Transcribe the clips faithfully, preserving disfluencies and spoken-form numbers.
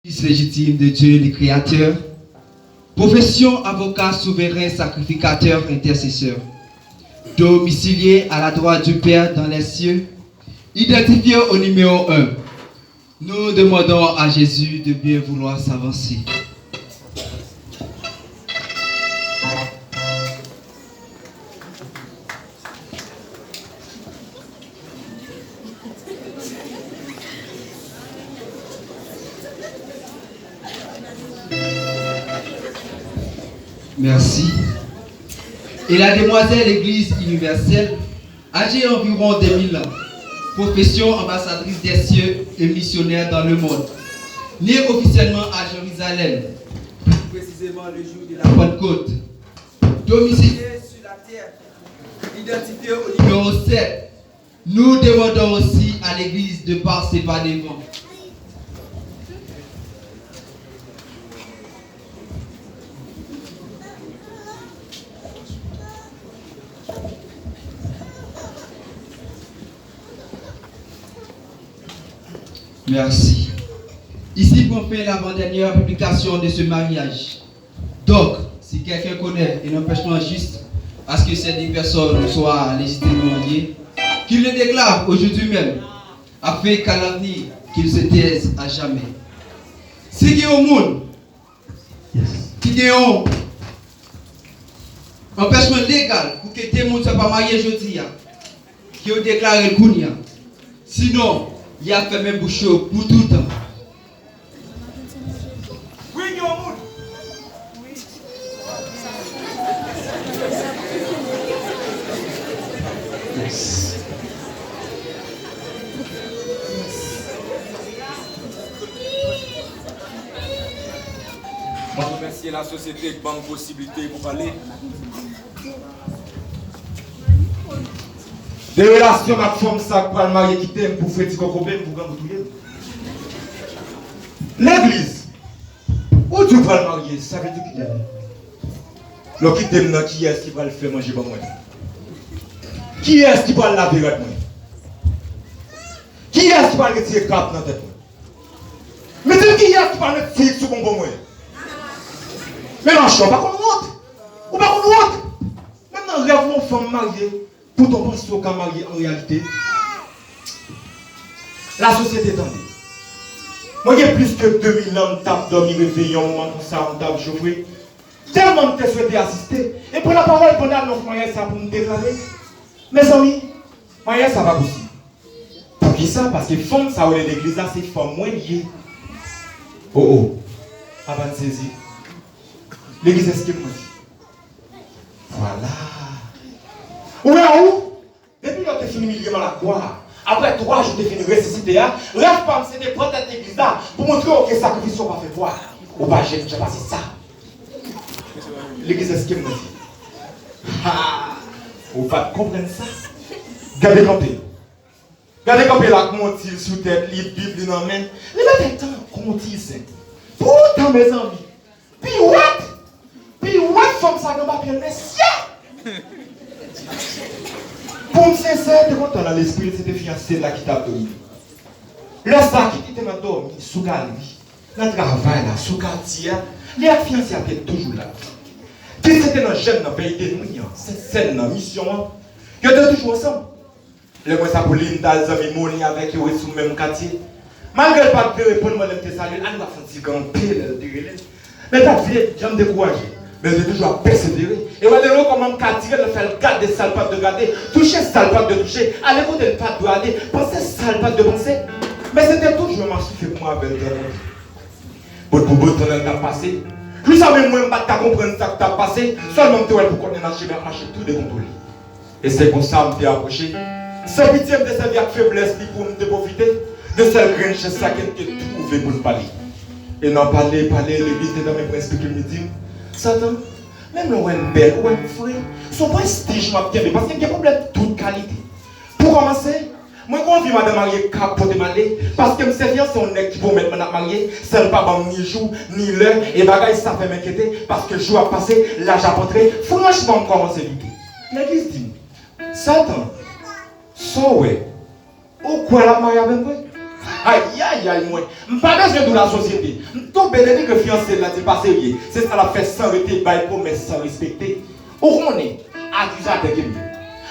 Fils légitime de Dieu le Créateur, profession avocat souverain sacrificateur intercesseur, domicilié à la droite du Père dans les cieux, identifié au numéro un. Nous demandons à Jésus de bien vouloir s'avancer. Merci. Et la demoiselle Église universelle, âgée environ deux mille ans, profession ambassadrice des cieux et missionnaire dans le monde, née officiellement à Jérusalem, plus précisément le jour de la Pentecôte, domiciliée sur la terre, identifiée au numéro sept. Nous demandons aussi à l'Église de passer par devant. Merci. Ici prend fin l'avant-dernière publication de ce mariage. Donc, si quelqu'un connaît un empêchement juste à ce que ces deux personnes soient légitimement liées, qu'il le déclare aujourd'hui même, afin qu'à l'avenir, qu'il se taise à jamais. Si gen yon moun ki gen yon anpèchman legal pou ke de moun sa pa marye jodi a, ke yo deklare l kounye a. Sinon, y ap fèmen bouch yo pou toutan. Wi, gen yon moun. Mwen remèsye lasosyete k ban m posiblite pou pale. De relasyon m ak fanm sa k pral marye kite m pou fredi kokobe m pou grangou touye m. Legliz, ou di w pral marye, sa vle di kite m. Lè w kite m nan, kiyès ki pral fè manje ban mwen? Kiyès ki pral lave rad mwen? Kiyès ki pral retire krab nan tèt mwen? Men di m kiyès ki pral met sik sou bonbon mwen? Men manchè, ou pa konn wont? Ou pa konn wont? Menm nan rèv ou yon fanm marye, poutan w panse w ka marye an reyalite? Lasosyete, tande. Mwen gen plis ke de mil an m t ap dòmi reveyon, moman konsa m t ap jofre. Tèlman m te swete asiste. E pran lapawòl pandan annons maryaj sa pou m deklare. Mezanmi, maryaj sa pa posib. Poukisa? Paske fanm sa w rele legliz la, se fanm mwen l ye. O, o. Apa n sezi? Legliz, èske m manti? Vwala. Ou wè ou? Depi lè w te fin imilye m a lakwa a, apre twa jou w te fin resisite a, rèv pa m se te pran tèt legliz la pou montre w ke sakrifis ou pa fè vwa. Ou pa janm jan pase sa. Legliz, èske m manti? Ha! Ou pa t konprann sa? Gade kanpe. Gade kanpe la ak monti l sou tèt li, Bib li nan men l. Li mete tan kon yon ti zen. Poutan, mezanmi, piwèt! Piwèt fanm sa gen papye l, mesye! Pou m sensè, te kontan nan lespri l, se te fiyanse l la ki t ap dòmi. Lè sa, kit li te nan dòmi, sou galri, nan travay la, sou katye a, li ak fiyanse a te toujou la. Kit se te nan jèn nan, vèy de nwi an, sentsèn nan, misyon an, yo te toujou ansanm. Lè m wè sa pou li, m t al zanmi Moni avèk yo, ret sou menm katye. Malgre l pa t vle reponn mwen lè m te salye l, ann va fè yon ti kanpe lè l te rele m. Men l pa t vle janm dekouraje. Men l te toujou ap pèsevere. E w ap demande kòman m ka tire l, fè l gade sa l pa t dwe gade, touche sa l pa t dwe touche, ale kote l pa t dwe ale, panse sa l pa t dwe panse. Men se te toujou yon maswife pou mwen avè l, granmoun. Bout pou bout, pandan l t ap pase. Jou sa menm mwen, m pa t ka konprann sa k t ap pase, sèlman m te wè l pou kont li nan chemen ap mache tou dekontrole. E se konsa m te apwoche. San pitye, m te sèvi ak feblès li pou m te pwofite de sèl grenn chans sa ke m te twouve pou n pale. E nan pale, pale, legliz te tanmen pou eksplike m, li di m, Satan, menm lè w wè m bèl, ou wè m fre, se yon prestij m ap kenbe, paske m gen pwoblèm tout kalite. Pou kòmanse, mwen gen yon vi madan marye k ap pote m ale, paske m se fiyanse yon nèg ki pwomèt mwen n ap marye, san l pa ban m ni jou, ni lè, e bagay sa fè m enkyete, paske jou ap pase, laj ap antre, franchman, m kòmanse doute. Legliz di m, Satan, sa w wè, ou kwè l ap marye avè m vre? Ayayay mwen, m pa bezwen di w lasosyete. M tonbe depi ke fiyanse l la di l pa serye. Se sa l ap fè san rete, bay pwomès san respekte. Ou konnen, akizatè ke m ye.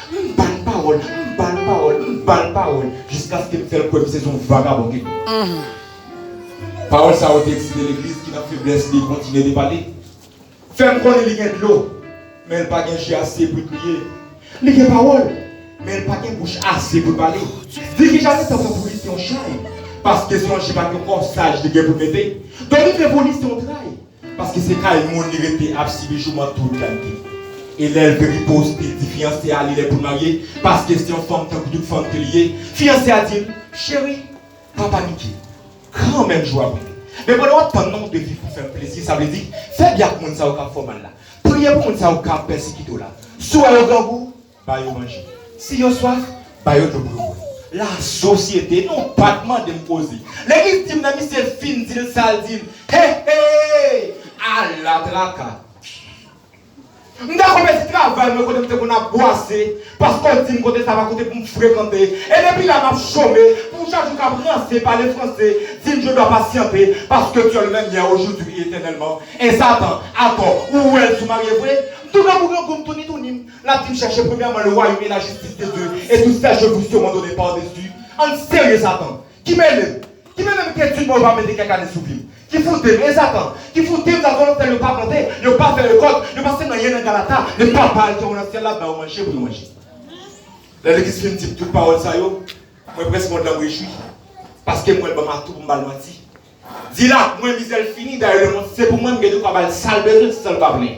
M ba l pawòl, m ba l pawòl, m ba l pawòl, jiskaske m fè l kwè m se yon vagabon ke m ye. Pawòl sa yo te eksite legliz ki nan feblès li kontinye de pale. Fè m konnen li gen dlo, men l pa gen je ase pou l kriye. Li gen pawòl, men l pa gen bouch ase pou l pale. Di ki jan li t ap pran pou li se yon chay, paske se yon jip ak yon kòsaj li gen pou l mete. Donk li vle pou li se yon tray, paske se kay moun li rete ap sibi joumou tout kalite. E lè l vle riposte, di fiyanse a li lè pou l marye, paske se yon fanm tankou tout fanm ke li ye. Fiyanse a di l, cheri, pa panike. Kanmenm jou ap rive. Men pandan w ap tann nan, w dwe viv pou fè m plezi. Sa vle di, fè byen ak moun sa yo k ap fè w mal la. Priye pou moun sa yo k ap pèsekite w la. Si w wè yo grangou, ba yo manje. Si yo swaf, ba yo dlo pou yo bwè. Lasosyete, nou pa t mande m koze. Legliz di m nan misye fin di l sa l di m. He, he! Ala traka! M dakò pèdi travay mwen kote m te konn ap bwase, paske w di m kote sa pa kote pou m frekante. E depi la m ap chome, pou chak jou k ap ranse, pale franse, di m je dois patienter, parce que tu es le même hier, aujourd'hui et éternellement. E Satan, atò, ou wè l sou marye vre? M tou grangou grangou m touni touni m. L ap di m chèche premyèman le royaume et la justice de Dieu, et toutes ces choses vous seront données par-dessus. Ann serye Satan. Ki mele m? Ki mele m ke etid mwen yo pa mete kèk ane sou vi m? Ki foute m? E Satan, ki foute m sa volonte l yo pa plante, yo pa fè rekòt, yo pa semne anyen nan galata, men Papa a l ki anwo nan syèl la ba yo manje pou yo manje. Lè legliz fin di m tout pawòl sa yo, mwen prèske mond lan m rejwi. Paske m wè l ban m atou pou m ba l manti. Di l ak mwen mizè l fini, dayè lemonn se pou mwen, m gen dwa ba l sa l bezwen, se sa l pa vle.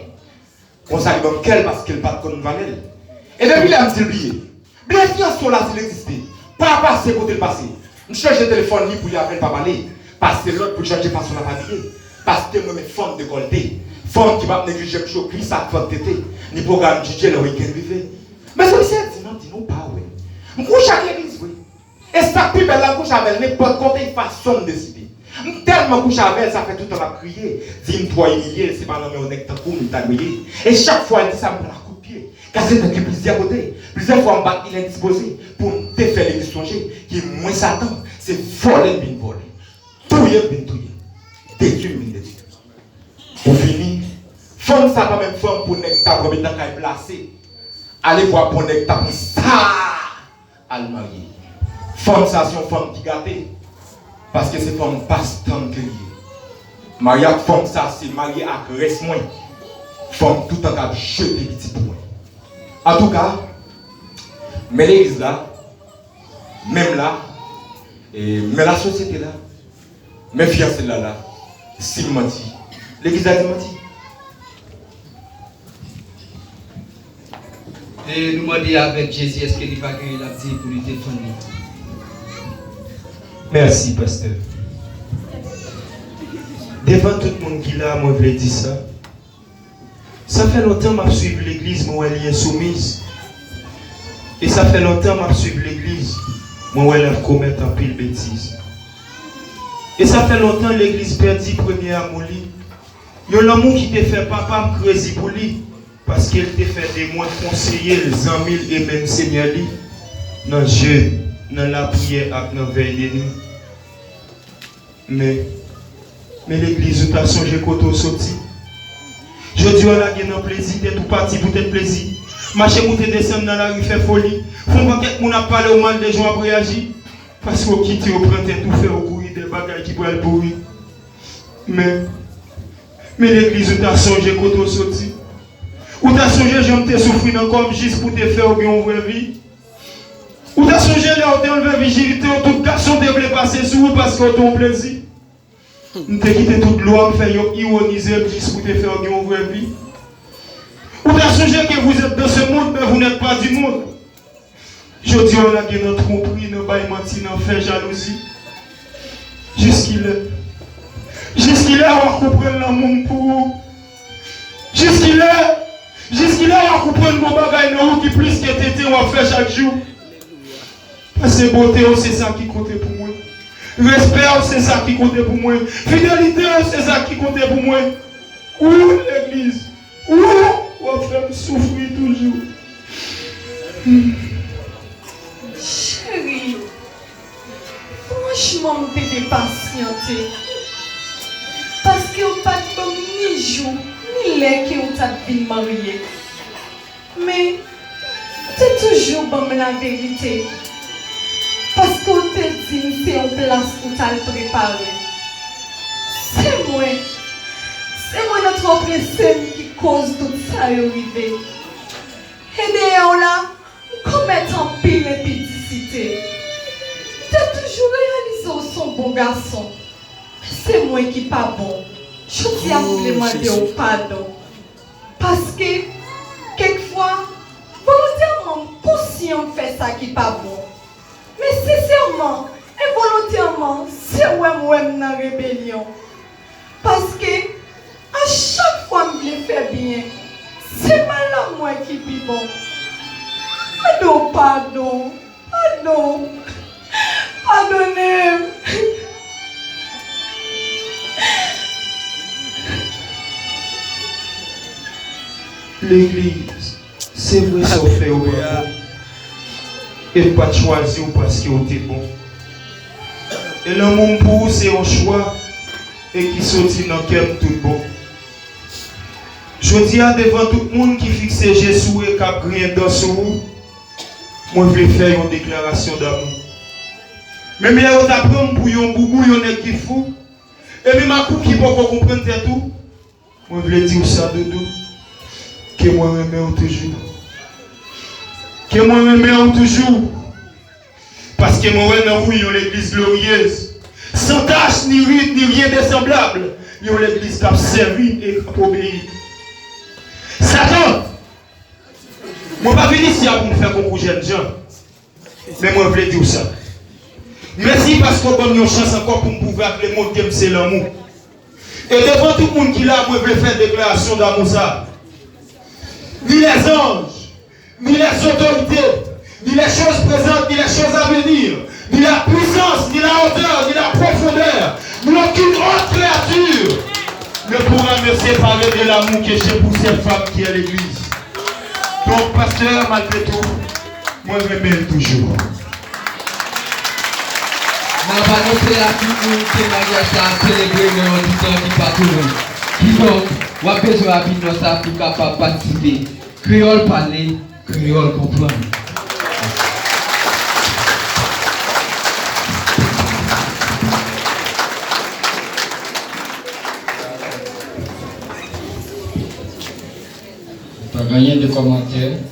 Konsa li ban m kè l paske l pa t konn valè l. E depi lè a m di l bliye. Bliye fiyanse w la si l egziste. Pa pase kote l pase. M chanje telefòn li pou li avè l pa pale. Pase lòd pou l chanje fason l ap abiye. Paske m renmen fanm dekòlte. Fanm ki p ap neglije m cho kwis ak vant tete. Ni pwogram DJ lè wikenn rive. Mezanmi se di m ap di nou pa wè. M kouche ak legliz vre. E sa k pi bèl la, m kouche avè l nenpòt kote, fason m deside. M tèlman kouche avè l, sa fè tout tan m ap kriye, di m twò imilye l, se pa nan men yon nèg tankou m li ta dwe ye. E chak fwa l di sa, m pran l ak kout pye. Kase tèt li plizyè kote. Plizyè fwa m bat li lendispoze pou m te fè legliz sonje ke mwen Satan, se vòlè m vin vòlè. Touye m vin touye. Detwi m vin detwi. Pou fini, fanm sa pa menm fanm pou nèg ta pran met nan kay plase. Ale vwa pou nèg ta pran sa. Al marye. Fanm sa se yon fanm ki gate, paske se fanm pastann ke li ye. Marye ak fanm sa se marye ak rès mwen. Fanm toutan k ap jete pitit pou mwen. Antouka, men legliz la, men m la, e men lasosyete la. Men fiyanse l la la, si m manti, legliz la di m manti. E nou mande avèk Jezi, èske li pa gen, l ap di pou li defann li? Mèsi, pastè. Devan tout moun ki la, mwen vle di sa. Sa fè lontan m ap swiv legliz, mwen wè li ensoumiz. E sa fè lontan m ap swiv legliz, mwen wè l ap komèt anpil betiz. E sa fè lontan legliz pèdi premye amou li. Yon lanmou ki te fè papa m krezi pou li, paske l te fè de mwen konseye l, zanmi l e menm Senyè li, nan jèn, nan lapriyè ak nan vèy de nwi. Men, men legliz ou ta sonje kote w soti. Jodi w lage nan plezi, tèt ou pati poutèt plezi. Mache moute desann nan lari fè foli. Fè yon pakèt moun ap pale w mal de jan w ap reyaji. Paske w kite yo pran tèt ou fè w kouri de bagay ki pral pouri. Men, men legliz ou ta sonje kote w soti. Ou ta sonje jan m te soufri nan kò m jis pou te fè w gen yon vrè vi. Ou ta sonje lè w te anlve vijinite w, tout gason te vle pase sou ou paske w te yon plezi. M te kite tout lwa m fè yo iwonize m jis pou te fè w gen yon vrè vi. Ou ta sonje ke vous êtes dans ce monde, mais vous n'êtes pas du monde. Jodi a w lage nan twonpri, nan bay manti, nan fè jalouzi. Jiskilè? Jiskilè w a konprann lanmou m pou ou? Jiskilè? Jiskilè w a konprann gon bagay nan ou ki plis ke tenten w ap fè chak jou? Paske bote w se sa ki konte pou mwen. Respè w se sa ki konte pou mwen. Fidelite w se sa ki konte pou mwen. Ou, legliz, ou, w ap fè m soufri toujou. Cheri, kòman ch- Franchman, m te dwe pasyante, paske w pa t ban m ni jou, ni lè ke w t ap vin marye. Men, ou te toujou ban m laverite, paske w te di m se yon plas ou t al prepare. Se mwen, se mwen nan twò prese m ki koz tout sa yo rive. E dèyè w la, m komèt anpil enpidisite. M te toujou reyalize w se yon bon gason. Men se mwen ki pa bon. Jodi a, m vle mande w padon. Paske, kèk fwa, volontèman, m konsyan m fè sa ki pa bon. Men sensèman, envolontèman, se wè m wè m nan rebelyon. Paske, a chak fwa m vle fè byen, se mal la m wè ki pi bon. Mande w padon, padon, padone m. Legliz, se vre sa w fè yo pa bon. E m pa t chwazi w paske w te bon. E lanmou m pou ou se yon chwa e ki soti nan kè m tout bon. Jodi a, devan tout moun ki fikse je sou ou e k ap griyen dan sou ou, mwen vle fè yon deklarasyon damou. Menm lè yo ta pran m pou yon boubou, yon nèg ki fou, e menm ak ou ki poko konprann tèt ou, mwen vle di w sa, Doudou, ke mwen renmen w toujou. Ke mwen renmen w toujou. Paske mwen wè nan ou yon legliz gloriyez, san tach, ni rid, ni ryen de sanblab. Yon legliz k ap sèvi e k ap obeyi. Satan, mwen pa vin isi a pou m fè konkou jènjan. Men mwen vle di w sa. Mèsi paske w ban m yon chans ankò pou m pwouve ak lemonn ke m se lanmou. E devan tout moun ki la, mwen vle fè deklarasyon damou sa. Ni lèzanj, ni lèzotorite, ni lèchoz prezant, ni lèchoz avenir, ni lapwisans, ni lawotè, ni lapwofondè, ni okenn òt kreyati ne poura me separe de l'amour que j'ai pour cette femme qui est l'église. Donk, pastè, malgre tou, mwen renmen l toujou. N ap anonse a tout moun ke maryaj sa a selebre nan yon ditan ki pa konnen. Kidonk, w ap bezwen abinman sa pou w kapab patisipe. Kreyòl pale, kreyòl konprann. Pa gen anyen de kòmantè.